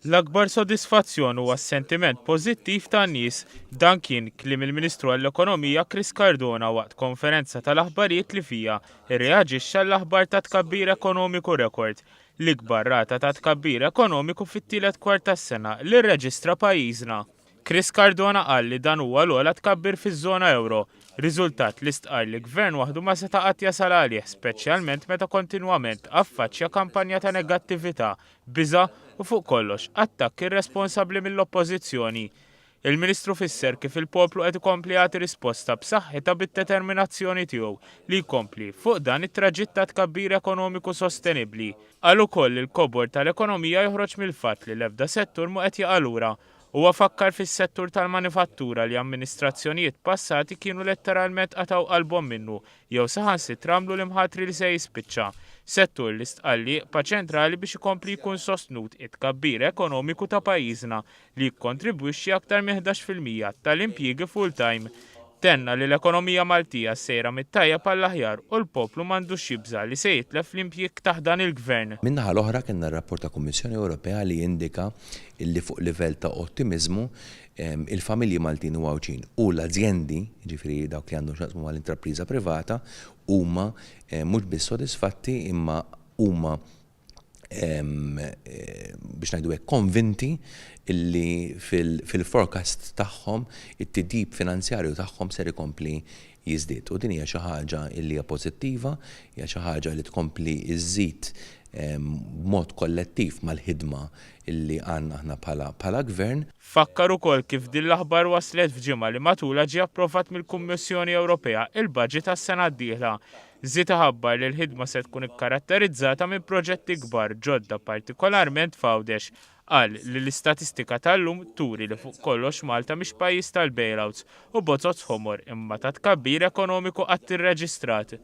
L-akbar sodisfazzjon huwa s-sentiment pożittiv tan-nies. Dan kien kliem il-Ministru għall-Ekonomija Chris Cardona waqt konferenza tal-aħbarijiet li fiha rreaġixxa għall-aħbar ta' tkabbir ekonomiku rekord, l-ikbar rata ta' tkabbir ekonomiku fit-tielet kwart tas-sena li rreġistra pajjiżna. Chris Cardona qal li dan huwa l-ogħla tkabbir fiż-żona ewro, riżultat li stqarr li gvern waħdu ma seta' qatt jasal għalih speċjalment meta kontinwament affaċċja kampanja ta' negattività, biża' u fuq kollox attakki irresponsabbli mill-Oppożizzjoni. Il-Ministru fisser kif il-poplu qed ikompli jagħti risposta b'saħħitha bid-determinazzjoni tiegħu li jkompli fuq dan it-traġitt ta' tkabbir ekonomiku sostenibbli. Qal ukoll li l-kobor tal-ekonomija joħroġ mill-fatt li l-ebda settur mhu qed jaqa' lura. Huwa fakkar fis-settur tal-manifattura li amministrazzjonijiet passati kienu letteralment qatgħu qalbhom minnu jew saħansitra għamlu l-imħatri li se jispiċċa, settur li stqarr li jibqa' ċentrali biex ikompli jkun sostnut it-tkabbir ekonomiku ta' pajjiżna li jikkontribwixxi aktar minn 11% tal-impjiegi full-time. Tenna li l-ekonomija Maltija sejra mit-tajjeb għall-aħjar u l-poplu m'għandux jibża' li se jitlef l-impjieg taħt dan il-Gvern. Min-naħa l-oħra kellna r-rapport ta' Kummissjoni Ewropea li jindika li fuq livell ta' ottimiżmu il-familji Maltin u Għawdxin u l-azjendi, jiġifieri dawk li għandhom x'jaqsmu mal-intrapriża privata, huma mhux biss sodisfatti imma huma biex ngħidu hekk konvinti illi fil-forecast tagħhom it-titjib finanzjarju tagħhom ser ikompli jiżdied. U din hija xi ħaġa illi hija pożittiva, hija xi ħaġa li tkompli żżid b'mod kollettiv mal-ħidma illi għandna aħna bħala gvern. Fakkar ukoll kif din l-aħbar waslet f'ġimgħa li matulha ġie approvat mill-Kummissjoni Ewropea il-baġit għas-sena d-dieħla. Żied iħabbar li l-ħidma se tkun ikkaratterizzata minn proġetti kbar ġodda partikolarment f'Għawdex. Qal li l-istatistika tal-lum turi li fuq kollox Malta mhix pajjiż tal-bailouts u bozoz ħomor imma ta' tkabbir ekonomiku qatt irreġistrat.